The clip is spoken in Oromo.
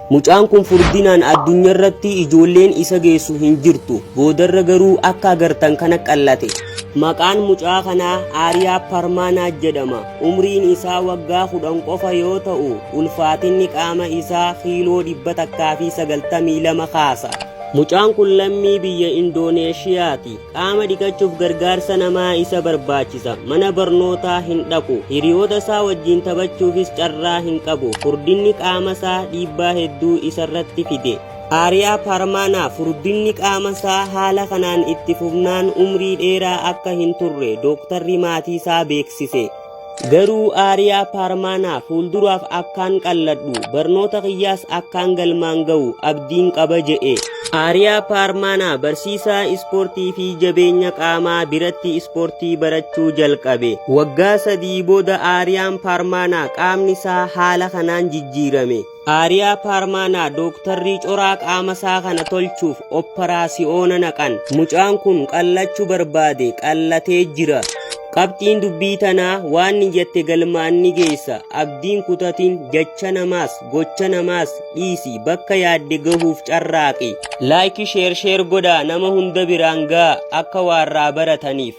Mucaan kun furdinaan addunyarratti ijoolleen isa geessu hin jirtu. Boodarra garuu akka agartan kana qallate. Maqaan mucaa kanaa Aariyaa Parmaanaa jedhama. Umriin isaa waggaa 10 qofa yoo ta'u, ulfaatinni qaama isaa kiiloo 192 kaasa. Mucaan kun lammii biyya Indooneeshiyaati. Qaama dhiqachuuf gargaarsa namaa isa barbaachisa. Mana barnootaa hin dhaqu. Hiriyoota isaa wajjin taphachuufis carraa hin qabu. Furdinni qaamasaa dhiibbaa hedduu isarratti fide. Aariyaa Paarmaanaa furdinni qaamasaa haala kanaan itti fufnaan umrii dheeraa akka hin turre dooktarri maatiisaa beeksise. Garuu Aariyaa Paarmaanaa fuulduraaf akkaan qalladhu, barnoota kiyyaas akkaan galmaan ga'u abdiin qaba je'e. Aariyaa Paarmaanaa barsiisaa ispoortii fi jabeenya qaamaa biratti ispoortii barachuu jalqabe. Waggaa 3 booda Aariyaan Paarmaanaa qaamni isaa haala kanaan jijjiirame. Aariyaa Paarmaanaa dooktarri coraa qaamasaa kana tolchuuf opparaasi'oona naqan. Mucaan kun qallachu barbaade qallatee jira. Qabxiin dubbii tanaa waan niyyatte galmaan ni geessa. Abdiin kutatin jecha namaas gocha namaas dhiisi bakka yaadde gahuuf carraaqi. Like share share godhaa nama hunda biraan ga'a akka waarraa barataniif.